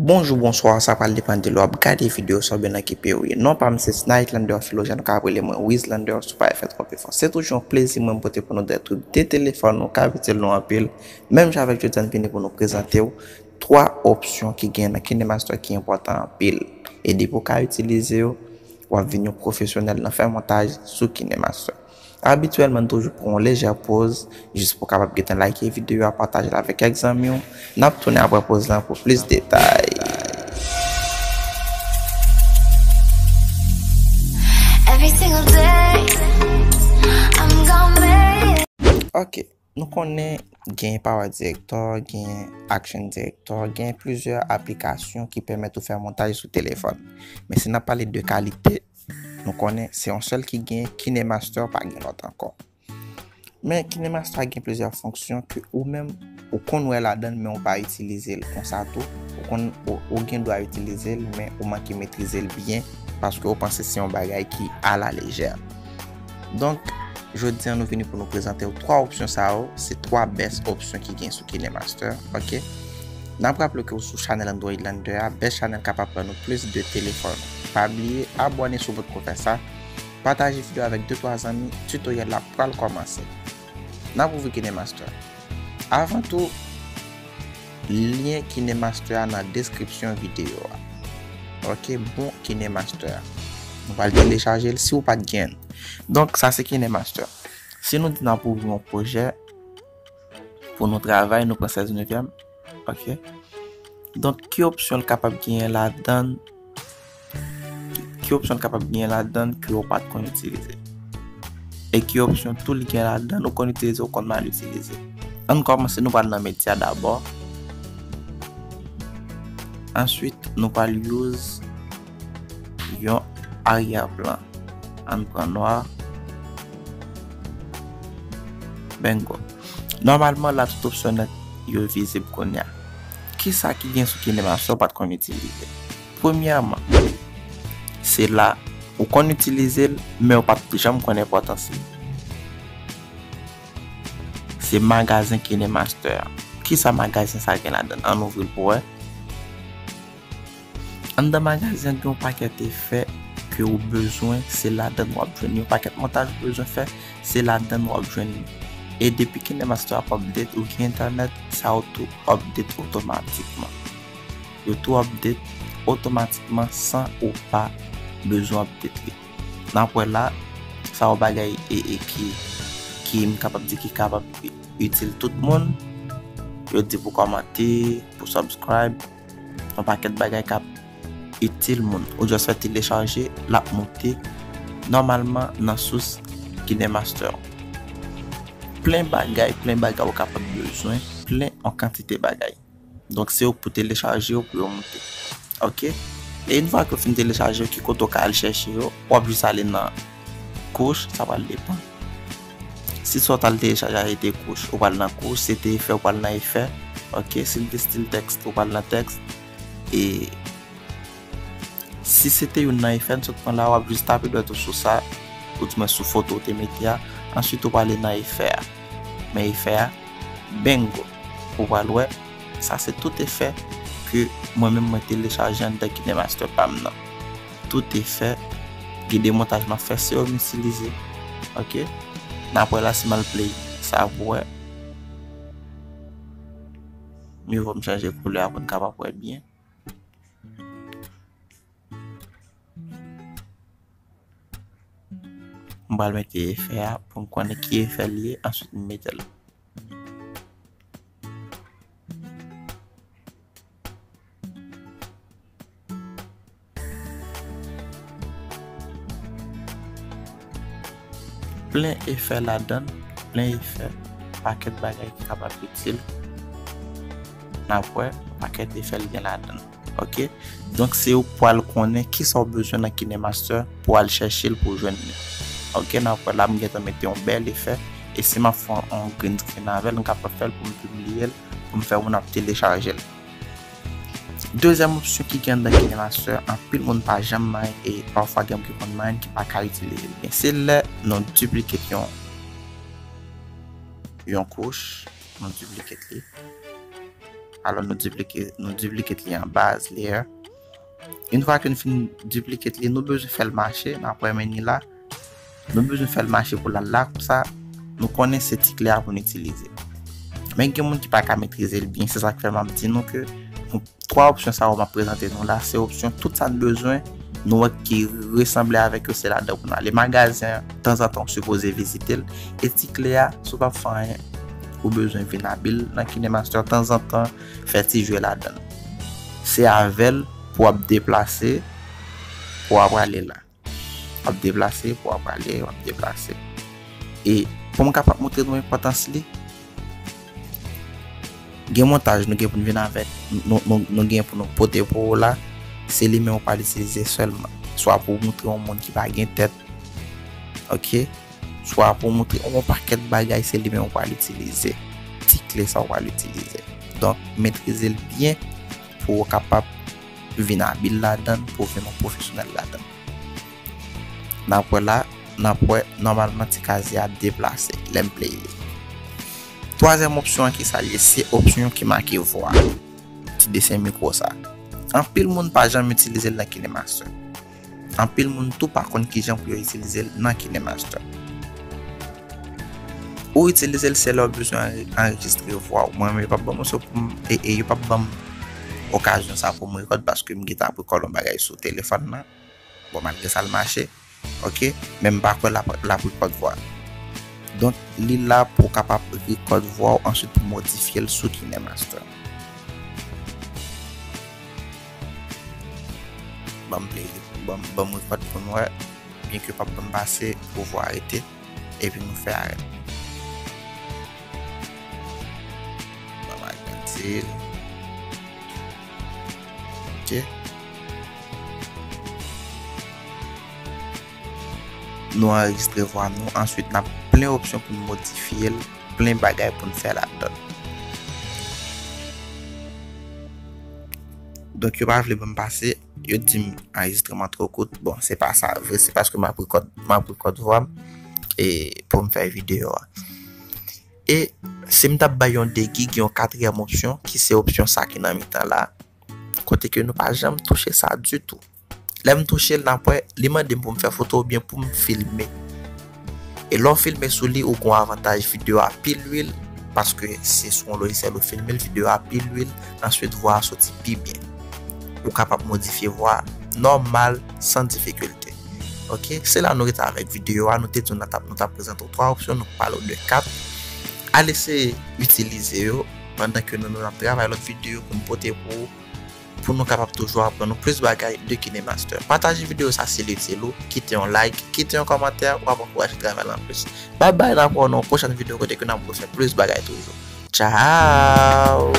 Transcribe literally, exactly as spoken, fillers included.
Bonjou, bonswa, sa pral depann de lè w ap gade videyo sa oubyen nan ki peyi w ye. Non pa m se Snight Lander Philogène, ou ka rele mwen Wizlander si w pa fè twòp efò. Se toujou yon plezi mwen pote pou nou de trip de telefòn nou k ap itil nou anpil. Menm jan avèk jodi a, n vini pou nou prezante w twa opsyon ki gen nan KineMaster ki enpòtan anpil. E depi w ka itilize yo, w ap vin yon pwofesyonèl nan fè montaj sou KineMaster. Abityèlman, n toujou pran yon lejè poz, jis pou w kapab gentan like videyo a, pataje l avèk kèk zanmi w. N ap tounen apre poz lan pou plis detay. Every single day, I'm gonna make it. Ok, nou konnen gen Power Director, gen Action Director, gen plizyè aplikasyon ki pèmèt ou fè montaj sou telefòn. Men si n ap pale de kalite, nou konnen se yon sèl ki gen, KineMaster pa gen lòt ankò. Men KineMaster gen plizyè fonksyon ke ou menm ou konn wè ladan l, men ou pa itilize l konsa tou. Ou konn, ou, ou gen dwa itilize l, men ou manke metrize l byen, paske ou panse se yon bagay ki alalejè. Donk, jodi a nou vini pou nou prezante w twa opsyon sa yo, se twa best opsyon ki gen sou KineMaster, ok? N ap raple ke w sou chanèl Android Lander a, best chanèl kapab ban nou plis de telefòn. Pa bliye abòne si w potko fè sa, pataje videyo avèk de twa zanmi, tutorial la pral kòmanse. N ap ouvri KineMaster. Avan tou, lyen KineMaster a nan deskripsyon videyo a. Ok, bon KineMaster a. Nou pral telechaje l si w pa t gen l. Donk, sa se KineMaster. Si nou di n ap ouvri yon pwojè pou nou travay, nou pran sèz nevyèm. Ok. Donk, ki opsyon l kapab genyen ladan l? Ki opsyon l kapab genyen ladan l ke w pa t konn itilize? E ki opsyon tou li gen ladan l ou konn itilize, ou konn mal itilize? Ann kòmanse, nou pral nan medya dabò. Answit, nou pral use yon aryè plan. Ann pran nwa. Bingo. Nòmalman, la tout opsyon nèt yo vizib kounye a. Kisa ki gen sou KineMaster ou pa t konn itilize? Premyèman, se la ou konn itilize l, men ou pa t janm konn enpòtans li. Se magazen KineMaster a. Kisa magazen sa gen ladan l? Ann ouvri l pou wè. Anndan magazen an gen yon pakèt efè ke ou bezwen, se ladan l w ap jwenn li. Yon pakèt montaj ou bezwen fè, se ladan l w ap jwenn li. E depi KineMaster ap update, ou gen entènèt, sa yo tou update otomatikman. Yo tou update otomatikman san ou pa bezwen update li. N ap wè la, sa yo bagay e, e ki, ki m kapab di ki kapab itil tout moun. Yo di pou kòmante, pou subscribe, yon pakèt bagay k ap itil moun. Ou just fè telechaje, l ap moute nòmalman nan sous KineMaster. Plen bagay, plen bagay ou kapab bezwen, plen yon kantite bagay. Donk, se yo k pou telechaje yo, pou yo moute. Ok? E yon fwa ke w fin telechaje yo, ki kote w ka al chèche yo, w ap jis ale nan kouch, sa pral depann. Si sa w t al telechaje a se te kouch, ou pral nan kouch, se te efè, ou pral nan efè. Ok? Si l te stil tèks, ou pral nan tèks. E si se te youn nan efè n sot pran la, w ap jis tape dwèt ou sou sa, ou di mwen sou foto w te mete a. Answit, ou prale nan efè a. Men efè a, bingo. Ou pral wè, sa se tout efè ke mwen menm mwen telechaje anndan KineMaster pa m nan. Tout efè, gen de montaj m ap fè, se yo m itilize. Ok? N ap wè la si m al play sa pou wè. Mye vo m chanje koulè a pou n kapab wè byen. M pral mete efè a pou m konnen ki efè l ye, answit m mete l. Plen efè ladan l, plen efè, pakèt bagay ki kapab itil. N ap wè, pakèt efè l gen ladan l. Ok? Donk, se ou k pral konnen kisa w bezwen nan KineMaster pou w al chèche l pou w jwenn li. Ok? N ap wè la, m gentan mete yon bèl efè. E si m ap fè yon green screen avè l, m kapab fè l pou m pibliye l, pou m fè moun ap telechaje l. Dezyèm opsyon ki gen anndan KineMaster, anpil moun pa janm manyen e pafwa gen moun ki konn manyen l ki pa ka itilize l byen. Se lè nou duplicate yon, yon kouch, nou duplicate li. Alò, nou duplicate, nou duplicate li an baz, layer. Yon fwa ke nou fin duplicate li, nou bezwen fè l mache, n ap wè men ni la. Nou bezwen fè l mache pou l al la, konsa, nou konnen se ti klè a pou n itilize. Men gen moun ki pa ka metrize l byen, se sa k fè m ap di nou ke twa opsyon sa yo m ap prezante nou la, se opsyon tout sa n bezwen, nou wè ki resanble avèk yo, se ladan pou n ale. Magazen an, tanzantan, ou sipoze vizite l. E ti klè a, si w p ap fè anyen, ou bezwen vin abil nan KineMaster tanzantan, fè ti jwe ladan l. Se avè l pou w ap deplase, pou w ap ale la. W ap deplase, pou w ap ale, w ap deplase. E pou m kapab montre nou enpòtans li, gen montaj nou gen pou n vin avèk, nou, nou, nou gen pou nou pote pou ou la, se li menm ou pral itilize sèlman. Swa pou w montre yon moun ki pa gen tèt, ok? Swa pou w montre yon pakèt bagay, se li menm ou pral itilize. Ti kle sa ou pral itilize. Donk, metrize l byen pou w kapab vin abil ladan l, pou w vin yon pwofesyonèl ladan l. N ap wè la, n ap wè nòmalman ti kazye a deplase lè m play li. Twazyèm opsyon an ki sa l ye, se opsyon ki make vwa. Ti desen mikwo sa. Anpil moun pa janm itilize l nan KineMaster. Anpil moun tou pa konn kijan pou yo itilize l nan KineMaster. Ou itilize l se lè w bezwen anre-, anrejistre vwa w. Mwen menm, yo p ap ban m opsyon pou m, e, e yo p ap ban m okazyon sa pou m rekòd paske m gentan ap rekòd yon bagay sou telefòn nan. Bon, malgre sa, l mache. Ok? Men m pa kwè l ap, l ap rekòd vwa. Donk, li la pou w kapab rekòd vwa w, answit pou modifye l sou KineMaster. Ban m play li, ban m, ban m rekòd pou n wè. Byen ke yo p ap ban m pase pou vwa rete. Epi nou fè arèt. Ban m agrandi l. Ok. Nou anrejistre vwa nou. Answit, n ap plen opsyon pou n modifye l, plen bagay pou n fè ladan l. Donk, yo pa vle ban m pase, yo di m anrejistreman twò kout. Bon, se pa sa vre, se paske m ap rekòd, m ap rekòd vwa m e pou m fè videyo a. E si m t ap bay yon degi, gen yon katriyèm opsyon, ki se opsyon sa ki nan mitan la, kote ke nou pa janm touche sa ditou. Lè m touche l, n ap wè, li mande m pou m fè foto oubyen pou m filme. E lè w filme sou li, ou gen yon avantaj videyo a pi lwil, paske se sou yon lojisyèl ou filme l, videyo a pi lwil, answit vwa a soti pi byen. Ou kapab modifye vwa a nòmal, san difikilte. Ok, se la nou rete avèk videyo a, nou te di w nou t ap, nou t ap prezante w twa opsyon, nou pale w de kat. Al eseye itilize yo pandan ke nou, nou ap travay lòt videyo pou n pote pou ou, pou nou kapab toujou aprann nou plis bagay de KineMaster. Pataje videyo sa si l itil ou, kite yon like, kite yon kòmantè, w ap ankouraje travay la plis. Babay, n ap wè w nan yon pwochèn videyo kote ke n ap refè plis bagay toujou. Tchao!